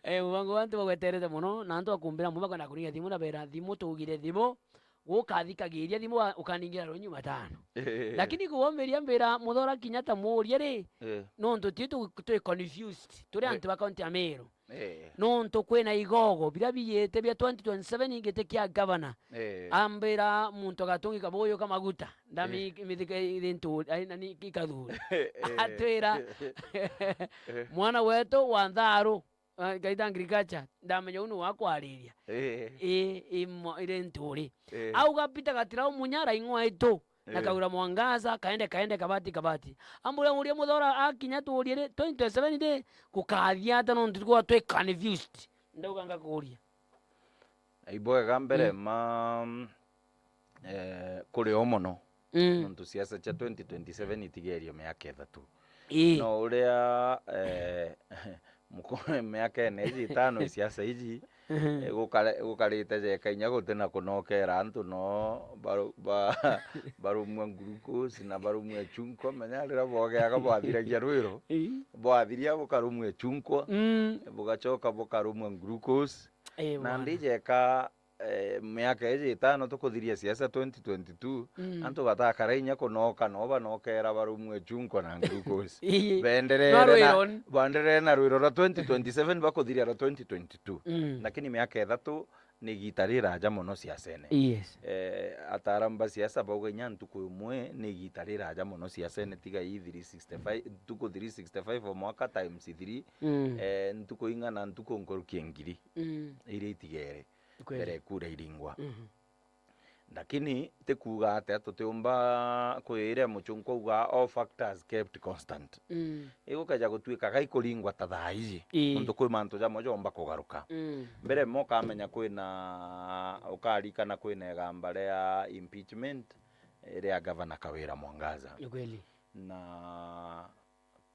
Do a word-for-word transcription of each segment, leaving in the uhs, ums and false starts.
Eh, mubango wa antu bagweterete mono, na antu bakumbira mono, bakwenda kuringa thimu, na bera thimu, tugire thimu, gukathikagiria thimu, wa-, ukaningira rwenyu matano. Lakini kuwomberia mbira muthora kinya ta muria ri, Eh. nontu ti tu-, twi confused, turi Eh. antu ba kaunti ya Meru. Eh. Nontu kwina igogo, bira biyite bia twenty twenty-seven giti kia gavana. Eh. Ambira muntu agatungika buyu ka maguta. Ndami Eh. mithika iri ntu-, ai, nani ikathuri. Eh. Atwira, Eh. mwana wetu wa ntharu, ah, ngaita agriculture, ndamenya uu ni wa kwariria. Eh. Ii, ii mo-, iri nturi. Eh. Auga Peter Gatirau Munya araing'wa itu. Na Eh. Kawira Mwangaza, kaende, kaende, kabati, kabati. Ambura uria muthora akinya tuurie ri, twenty twenty-seven ri, gukathia ata nontu tukorwa twi confused? Ndauga ngakuria. Ibwega mbere Mm. ma, eh, kuri o mono. Mm. Nontu siasa cia twenty twenty-seven itigerio miaka ithatu. Ii. No uria, eh, muko-, miaka ene iji itano isiasa iji, Mhm. eh, gukare-, gukarite jeka inya guti na kunokera antu no baru-, ba-, barumwa glucose na barumwa chunkwa, menya riria bwogeaga bwathiragia rwiro, Ii. bwathiria bukarumwa chunkwa, Mm. bugacoka bukarumwa glucose. Ii, Na bwana. ndi jeka, eh, miaka iji itano tukuthiria siasa twenty twenty-two, Mm. antu batakara inya kunoka, no banokera barumwe chunkwa na glucose. Ii. Benderere No na, rwiro. Benderere na rwiro rwa twenty twenty-seven bakuthiria rwa twenty twenty-two. Mm. Lakini miaka ithatu ni igita riraja mono siasene. Yes. Eh, ataaramu ba siasa bauga inya ntuku imwe ni igita riraja mono siasene, tiga ii three sixty-five, ntuku three sixty-five o mwaka times three, Mm. eh, ntuku ing'ana, ntuku nkuruki ya ngiri Mm. iria itigere Kweli. mbere kura iringwa. Mhm. Lakini ti kuuga atia tutiumba kwiria muchunku auga all factors kept constant. Mm. Igukeja gutuika gaikuringwa ta thaa iji. Ii. Nontu kwi mantu jamwe jomba kugaruka. Mm. Mbere mo ukamenya kwina, ukarikana kwina igamba ria impeachment, eh, ria Gavana Kawira Mwangaza. Ni kweli. Na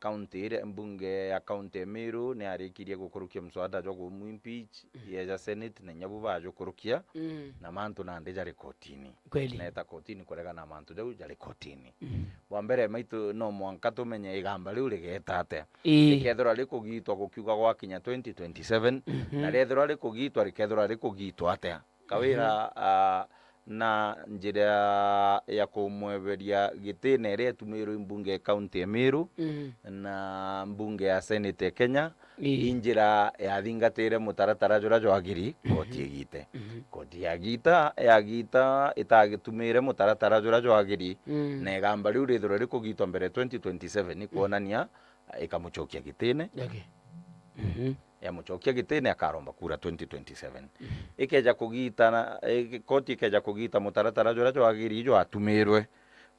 kaunti iria, mbunge ya kaunti ya Meru ni yarikirie gukurukia mswada jwa kumu impeach, Mm. yeja Senate na inya bu bajukurukia, Mm. na mantu nandi jari kotini. Kweli. Neeta kotini kuregana na mantu jau jari kotini. Mm. Bwa mbere maitu no mwanka tumenye igamba riu rigeeta atia. Ii. Rikethirwa rikugitwa gukiuga gwakinya twenty twenty-seven, Mhm. na riethirwa rikugitwa, rikethirwa rikugitwa atia. Kawira, Mhm. ah, na njira ya kumweberia gitine iria itumirwe i mbunge ya kaunti ya Meru Mm. na mbunge ya senate ya Kenya, Ii. i njira yathingatire mutaratara juria jwagiri, Mhm. koti igite. Mhm. Koti yagita, yagita itagitumire mutaratara juria jwagiri, Mm. na igamba riu rithirwe rikugitwa mbere twenty twenty-seven, ni Mm. kwonania ikamucokia gitine. Okay. Mhm. Yamucokia gitine, akaromba kura twenty twenty-seven. Mhm. Ikeja kugita na, i-, koti ikeja kugita mutaratara juria jwagiri jwatumirwe.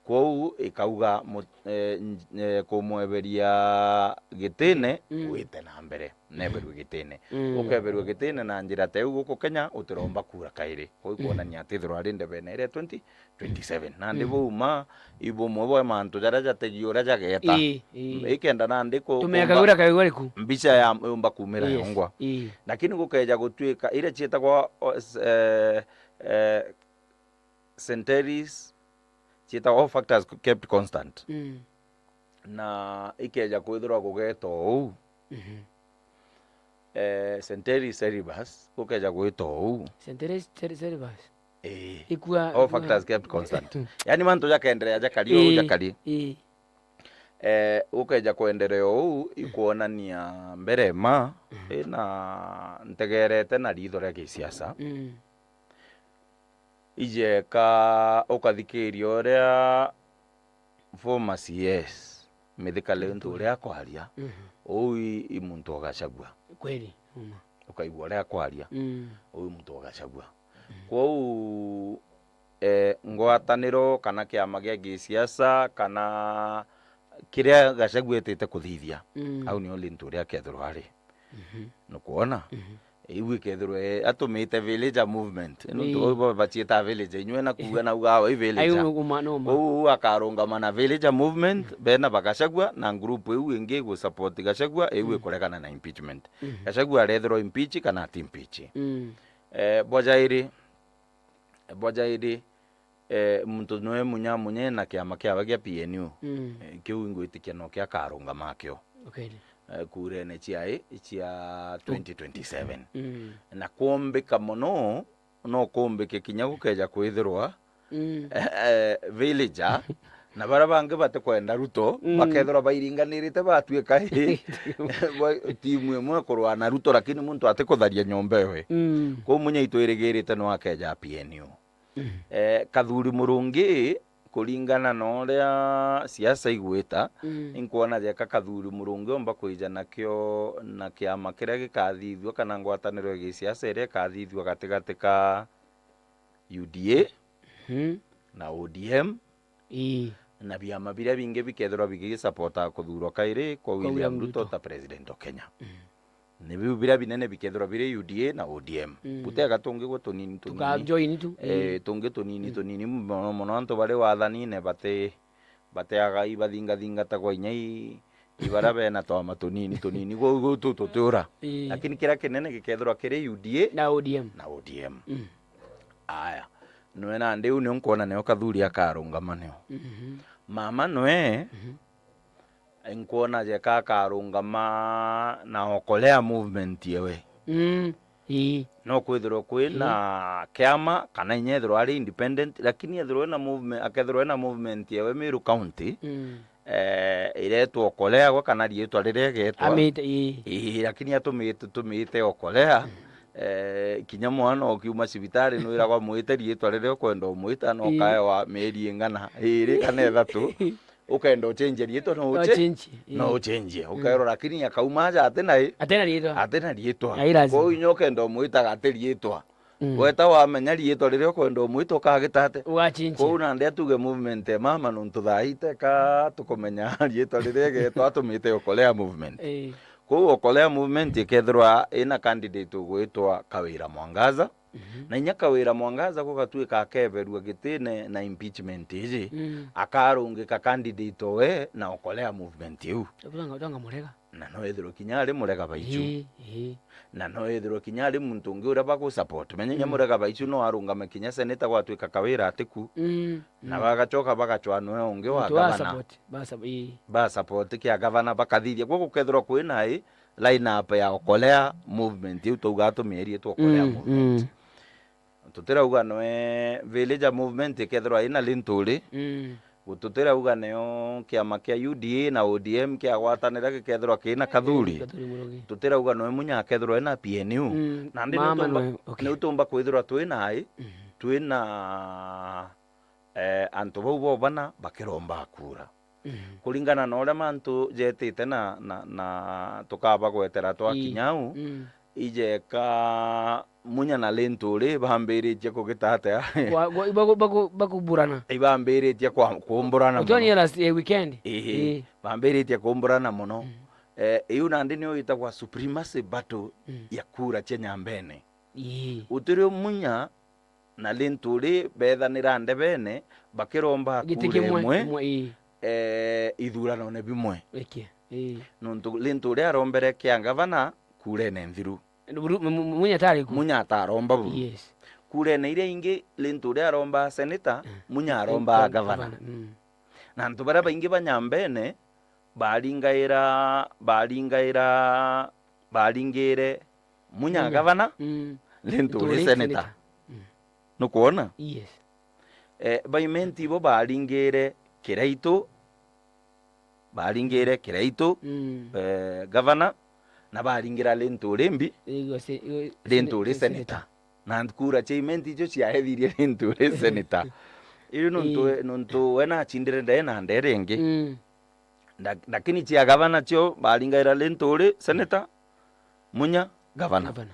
Kwou ikauga mu-, eh, nj-, eh, kumweberia gitine Mm. gwite na mbere. Neberwe gitine. Mm. Ukeberwa gitine na njira ta iu guku Kenya, utiromba kura kairi. Kwou Mm. ikwonania ati ithirwa ari ndebene iria twenty twenty-seven. Nandi Mm. buu ma, i bumwe bwa mantu jaria jategio uria jageeta. Ii, ii. Ikenda nandi ku-, Tumeka kumba kura kaigwa riku. mbica ya yumba kumira Yes, yongwa. ii. Lakini gukeja gutuika iria cietagwa, o, s-, eh, eh, centenaries, cietagwa all factors kept constant. Mm. Na ikeja kwithirwa gugeeta o uu, Mhm. eh, centenaries syllabus, gukeja gwita o uu. Centenaries syl-, syllabus? Ii. Ikua, All ikua. factors kept constant. Yani mantu jakenderea jakari o uu, Ii, jakari. ii. Eh, gukeja kwenderea o uu, ikwonania mbere ma, Mhm. ina ntegerete na ritho ria gisiasa. Mm. Ijeka ukathikiria uria former C S Mithika Linturi uria akwaria, Mhm. uu i, i muntu o Gachagua. Kweli, uma. Ukaigua uria akwaria, Mm. uu i muntu o Gachagua. Mm. Kwou, eh, ngwataniro kana kiama gia gisiasa kana kiria Gachagua etite kuthithia, Mm. au nio Linturi akethirwa ari. Mhm. Nukwona? Mhm. Iu ikethirwa, eh, atumite villager movement. Nontu Ii. bau ba-, bacieta villager, inywe na kuuga na uga awa i villager. Ayu uma, numa. Kou akarungama na villager movement, Mm. bena ba Gachagua, na group iu ingi igu support Gachagua, iu Mm. ikuregana na impeachment. Mhm. Gachagua arethirwa impeach kana ati impeach. Mm. Eh, bwa jairi, bwa jairi, eh, muntu nwe Munya Munya na kiama kiawe gia P N U. Mm. Eh, kiu ingwitikia no kia akarungama akio. Okay. Eh, kurene cia i, cia twenty twenty-seven. Mm. Na kumbika mono, no kumbike kinya gukeja kwithirwa, mm, eh, villager, na baria bangi batikwenda Ruto, mm, bakethirwa bairinganirite batuika i, ba-, timu imwe kurwa na Ruto, lakini muntu atikutharia nyomba ewe. Mm. Kwou Munya itwirigirite no akeja P N U. Mm. Eh, Kathuri Murungi, kuringana na uria siasa igwita, mm, inkwona jeka Kathuri Murungi omba kwija nakio na kiama kiria gikathithua kana ngwataniro ya gisiasa iria ikathithua gatigati ka U D A, mhm, na O D M, ii, na biama biria bingi bikethirwa bigisapota kuthurwa kairi kwa William Ruto ta president o Kenya. Mm. Ni biu biria binene bikethirwa biri U D A na O D M. Mm. Gutega tungi gwe tunini tunini. Tukajoin tu. Eh, tungi tunini, mm, tunini mono mono antu bari wathanine bati, bateaga ibathingathingatagwa inya i, ibaria bena twama tunini tunini. Gwe, gwe tu tutiura. Ii. Lakini kiria kinene gikethirwa kiri U D A na O D M. Na O D M. Mm. Aya. Nwe nandi u nio nkwona nio Kathuri akarungama nio. Mhm. Mama nwe, mhm, nkwona jeka akarungama na Okolea movement yewe. Mm, ii. No kwithirwa kwina, ii, kiama kana inya ethirwa ari independent, lakini ethirwa ena movement, akethirwa ena movement yewe Meru County, mm, eh, iretwa Okolea gwe kana riitwa riria igetwa. Amite, ii. Ii, lakini atumite, tumite Okolea, mm, eh, kinya mwana ukiuma cibitari nwiragwa mwite riitwa riria ukwenda umwita, no, ii, ukaewa mieri ing'ana, iri kana ithatu. Ukenda uchenjie riitwa, no uche-, uchenjie, no ii, uchenjie. Mm. Ukaerwa, lakini akauma aja atina i-, atina riitwa. Atina riitwa. Ai lazima. Kwou inya ukenda umwitaga ati riitwa. Mm. Weta wamenya riitwa riria ukwenda umwita ukagita ati. Ugachenjia. Kwou nandi atuge movement ya mama nontu thaa ii teka tukumenya riitwa riria igetwa atumite Okolea movement. Ii. Kwou Okolea movement ikethirwa ina candidate ugwitwa Kawira Mwangaza. Mhm. Na inya Kawira Mwangaza gugatuika akeberua gitine na impeachment iji, mm, akarungika candidate owe na Okolea movement iu. Utanga, utanga murega. Na no ethirwe kinya ari murega baichu. Ii, ii. Na no ethirwe kinya ari muntu ungi uria bagu support. Menya inya, mm, murega baichu no arungame kinya senator gwatuika Kawira atiku. Mm, na, mm, bagachoka bagachwa nwe ungi wa, muntu wa gavana. Support, ba sup-, ii. Ba support kia gavana bakathithia. Gwe gukethirwa kwina i line up ya Okolea movement iu twauga atumie riitwa Okolea, mm, movement. Mm. Tutirauga nwe Villager movement ikethirwa ina Linturi. Mm. Gu-, tutirauga nio kiama kia U D A na O D M kiagwatanira gikethirwa kina Kathuri. Kathuri Murungi. Tutirauga nwe Munya akethirwa ina P N U. Mm, nandi mama niutumba, nwe, okay, niutumba kwithirwa twina i, mm, twina, eh, antu bau bo bana bakiromba kura. Mhm. Kuringana na uria mantu jetite na, na, na tukabagwetera twakinya, ii, au, mm, ijeka Munya na Linturi bambiritie kugita atia? Kwa, kwa, baku-, baku-, bakuburana. Ibambiritie kwa, kumburana mono. Utonire last, eh, weekend? Ii. Ii. Bambiritie kumburana mono. Mm. Eh, iu nandi nio itagwa supremacy battle, mm, ya kura cia Nyambene. Ii. Utirio Munya na Linturi bethanira ndebene, bakiromba giti kura kimwe, imwe, imwe, ii, eh, ithuranone bimwe. Eke, ii. Nontu Linturi arombere kia ngavana kurene nthiru. Buru-, mu-, mu-, Munya atari ku? Munya ataromba buru. Yes. Kurene iria ingi Linturi aromba seneta, mm, Munya aromba, mm, gavana. Gavana, mm. Na antu baria baingi ba Nyambene baringaira, baringaira, baringire Munya, Munya, gavana, mm, Linturi, Linturi seneta, seneta. Mm. Nukwona? Yes. Eh, Baimenti ibo baringire Kiraitu, baringire Kiraitu, mm, eh, gavana, na baringira Linturi mbi, igo se-, igo Linturi sene-, seneta. Seneta. Na kura cia Imenti icio ciaethirie Linturi seneta. Iu nontu, ii, we, nontu we nachindire ndee na ndee ringi. Mm. Nda-, lakini cia gavana cio baringaira Linturi seneta, Munya gavana. Gavana.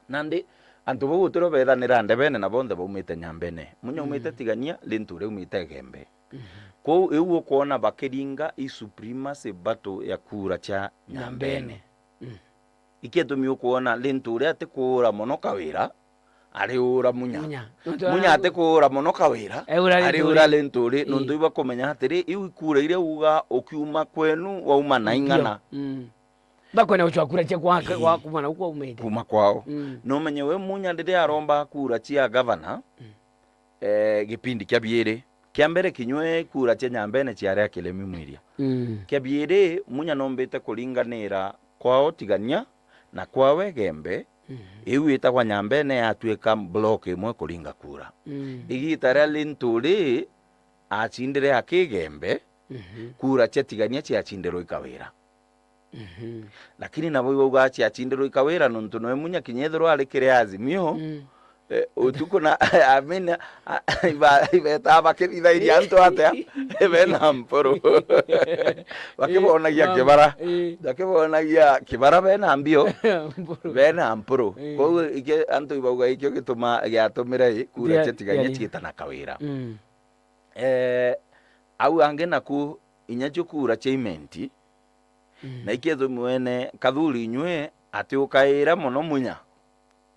Nandi antu bau utirio bethanira ndebene na bonthe baumite Nyambene. Munya, mm, aumite Tigania, Linturi aumite Igembe. Mhm. Kwou iu ukwona bakiringa i supremacy battle ya kura cia Nyambene. Nyambene. Mm. Ikio gitumi ukwona Linturi atikuura mono Kawira, ariura Munya. Munya. Nontu Munya ara-, atikuura mono Kawira, eura ariura Linturi. Linturi, ii, nontu ibakumenya atiri, iu ikura iria uga ukiuma kwenu wauma na ing'ana. Mm. Bakwenda gucwa kura cia kwa, ii, kwa kuma na gukwa umite. Kuma kwao. Mm. Numenye we Munya riria aromba kura cia gavana, mm, eh, gipindi kia biiri, Kia mbere, kinywe kura cia Nyambene ciari a Kilemi Mwiria. Mm. Kia biiri, Munya nombite kuringanira kwao Tigania na kwawe Igembe, mhm, iu itagwa Nyambene yatuika block imwe kuringa kura. Mm. Igita ria Linturi acindire aki Igembe, mhm, kura cia Tigania ciacindirwe i Kawira. Mhm. Lakini nabo ibauga ciacindirwe i Kawira nontu noe Munya kinya ethirwa ari kiri Azimio, mm, eh, utuku na, I mean, a-, iba-, ibetaa bakithithairia antu atia? Bena mpuru. Bakibonagia, eh, kibara. Eh. Bakibonagia kibara bena mbio. Mpuru. Bena mpuru. Eh. Koguo iki-, antu ibauga ikio gituma, giatumire i, kura cia Tigania ciita na Kawira. Mm. Eh, au angi naku inya cio kura cia Imenti, mm, na ikethwe mwene Kathuri inywe atiukaira mono Munya.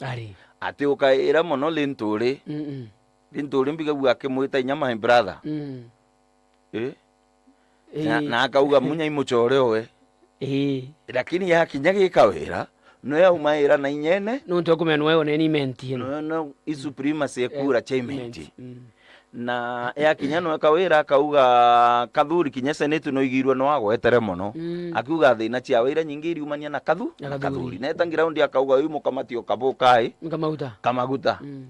Ari. Atiukaira mono Linturi. Mm-mm. Linturi mbigagua akimwita inya my brother. Mm. Eh? Na, ii, na akauga Munya i mucore owe. Ii. Lakini yakinya gi Kawira, noe aumaira na inyene. Nontu akumenya noe one ni Imenti ino. No, no, i supremacy ya, eh, kura cia Imenti. Imenti. Mm. Na yakinya noe Kawira akauga Kathuri kinya Senate no igirwe no agwetere mono. Mm. Akiuga thina ciawe iria nyingi iriumania na Kathu-, na Kathuri. Kathuri. Na eta ground akauga uyu mukamati o Kabukai. Kamaguta. Kamaguta. Mm.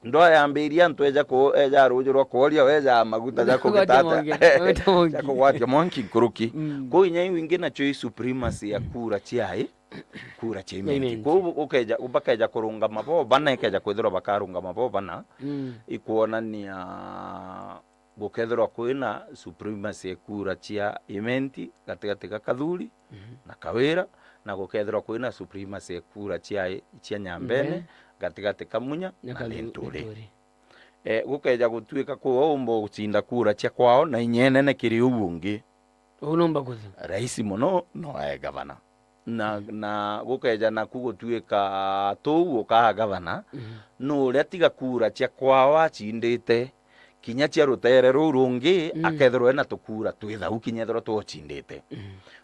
Ndwa yambiria antu eja ku-, eja ruuji rwa kworia, weja maguta ja kugwata kugita atia? Mwanki, kugwata mwanki. Ja kugwatia mwanki nkuruki. Mm. Kwou inya iu ingi nacio i supremacy ya kura ciai, kura cia Imenti. Imenti. Kwou bu-, ukeja, bakeja kurungama bo bana, ikeja kwithirwa bakarungama bo bana, mm, ikwonania gukethirwa kwina supremacy ya kura cia Imenti gatigati ga Kathuri, mhm, na Kawira, na gukethirwa kwina supremacy ya kura cia, cia Nyambene, Mbe. Gatigati ka Munya na, na Kathu-, Linturi. Linturi. Eh, gukeja gutuika kuu umba gucinda kura cia kwao na inya inene kiri uu ungi. Uu numba kuthi. Raisi mono no ae gavana. Na, mm, na gukeja naku gutuika tuu ukaa gavana, mm, no uria tiga kura cia kwao acindite, kinya cia rutere ruu rungi, mm, akethirwa ena tukura twi thau kinya ethirwa twocindite. Mm.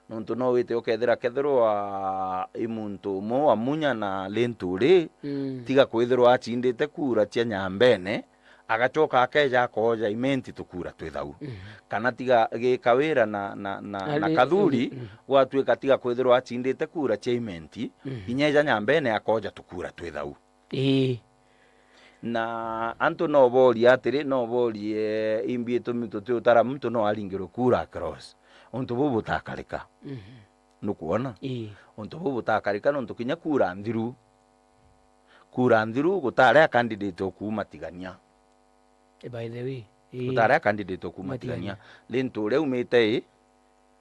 Nontu no wite ukethira kethirwa i muntu umwe wa Munya na Linturi, mm, tiga kwithirwa acindite kura cia Nyambene, agacoka akeja akoja Imenti tukura twi thau. Mm. Kana tiga gi Kawira na, na, na, na, na Kathuri, mm, gwatuika tiga kwithirwa acindite kura cia Imenti, mm, inya eja Nyambene akoja tukura twi thau. Ii. Na antu no borie atiri, no borie, imbi itumi tutiutara muntu no aringirwe kura across? Untu buu butakarika. Mhm. Nukwona? Ii. Untu buu butakarika nontu kinya kura nthiru, kura nthiru gutari a candidate ukuuma Tigania. Eh, by the way, ii. Gutari a candidate ukuuma Tigania. Tigania. Linturi aumite i,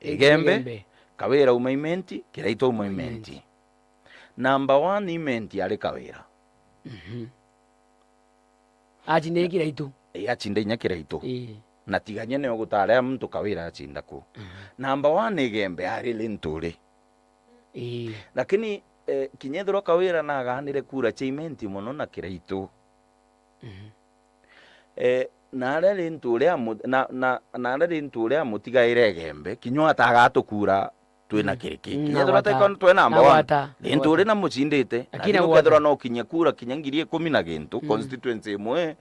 Igembe, Igembe. Kawira auma Imenti, Kiraitu auma Imenti. Imenti. Number one Imenti ari Kawira. Mhm. Acinde Kiraitu. Ii, acinde inya Kiraitu. Ii. Na Tigania nio gutari a muntu Kawira acinda ku. Mhm. Number one Igembe ari Linturi. Ii. Lakini, eh, kinya ethirwa Kawira naganire kura cia Imenti mono na Kiraitu. Mhm. Eh, na aria Linturi amu-, na, na, na aria Linturi amutigaire Igembe, kinya atagatukura twina, mm, kiriki. Mm, kinya ethirwa nagwata. Teko twe number one. Nagwata. Linturi nagwata. Namucindite. Lakini na nagwata. Ukethirwa no kinya kura kinya ngiri ikumi na gintu, mm, constituency imwe,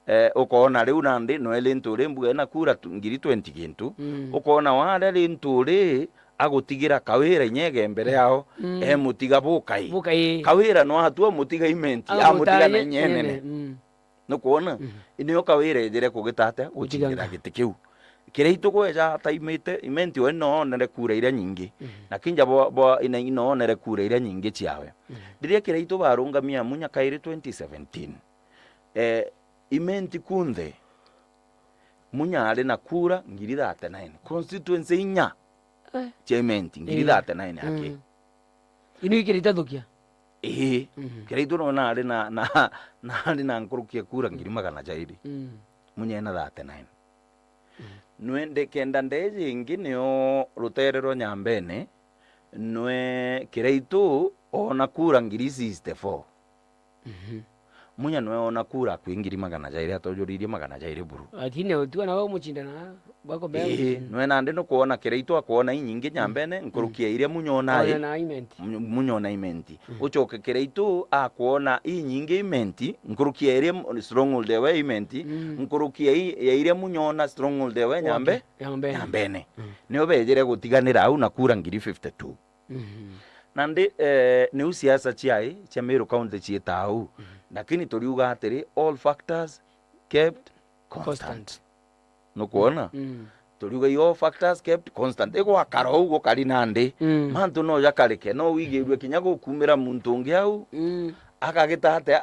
eh, ukoona riu nandi noe Linturi mbuga ena kura tu-, ngiri twenty gintu. Mm. Ukoona waria Linturi agutigira Kawira inya Igembe riao, mm, emutiga bukai. Bukai. Kawira no atua mutiga Imenti, amutiga na inya inene. Mm. Nukwona? Mhm. Nio Kawira ejire kugita atia? Gucindira giti kiu. Kiraitu gweja ataimite, Imenti we no onere kura iria nyingi. Mhm. Na kinja bo, bo ina ino onere kura iria nyingi ciawe. Mhm. Riria Kiraitu barungamia Munya kairi twenty seventeen, eh, Imenti kunthe, Munya ari na kura ngiri thirty-nine. Constituency inya, eh, cia Imenti, ngiri thirty-nine aki. Mm. Ino ikirite thukia? Ii. Mhm. Kiraitu no nari na, na, nari na nkuruki ya kura ngiri magana jairi. Mm. Munya ena thirty-nine. Mm. Nwe ndekenda ndeji ingi nio rutere rwa Nyambene, nwe Kiraitu oona kura ngiri sixty-four. Mhm. Munya nwe ona kura kwi ngiri magana jairi atojuririe magana jairi buru. Lakini utua nawe umucindana bako mbea. Ii, nwe nandi nukwona Kiraitu akwona inyingi Nyambene nkuruki ya iria Munya ona i. Ona na Imenti. Mu- Munya ona Imenti. Ucoke Kiraitu akwona inyingi Imenti nkuruki ya iria mu- stronghold ewe Imenti, nkuruki ya i- ya iria Munya ona stronghold ewe Nyambe. Nyambene. Nyambene. Nio bejire gutiganira au na kura ngiri fifty-two. Mhm. Nandi eh, niu siasa ciai cia Meru County ciitaa uu. Mhm. Lakini turiuga atiri, all factors kept constant. Constant. Nukwona? Mm. Turiuga i all factors kept constant. Igwakara uu gukari nandi. Mm. Mantu no jakarike, no wigirue kinya gukumira muntu ungi au. Mm. Akagita atia?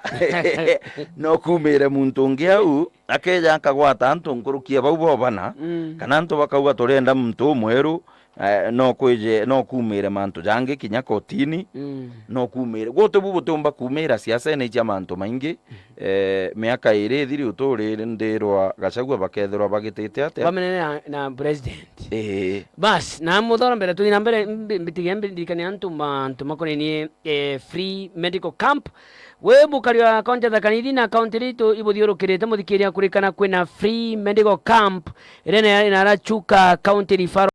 No kumire muntu ungi au, akeja akagwata antu nkuruki ya bau bobana, mm, kana antu bakauga, "Turenda muntu umweru." Eh, no kwije, no kumire mantu jangi kinya kotini, mm, no kumire. Guti bu butiumba kumira siasene cia mantu maingi. Mm. Eh, miaka iri ithiri uturindirwa Gachagua bakethirwa bagitite atia? Bamenene na, na president. Ii. Bas, na muthoro mbere tuthi na mbere, mbi- mbitige mbirikane antu mantu makonenie eh, free medical camp. We mukari wa kaunti ya Tharaka Nithi na kaunti iria itu ibuthiurukirite, muthikiria, kurikana kwina free medical camp iria ina- inarachuka county referral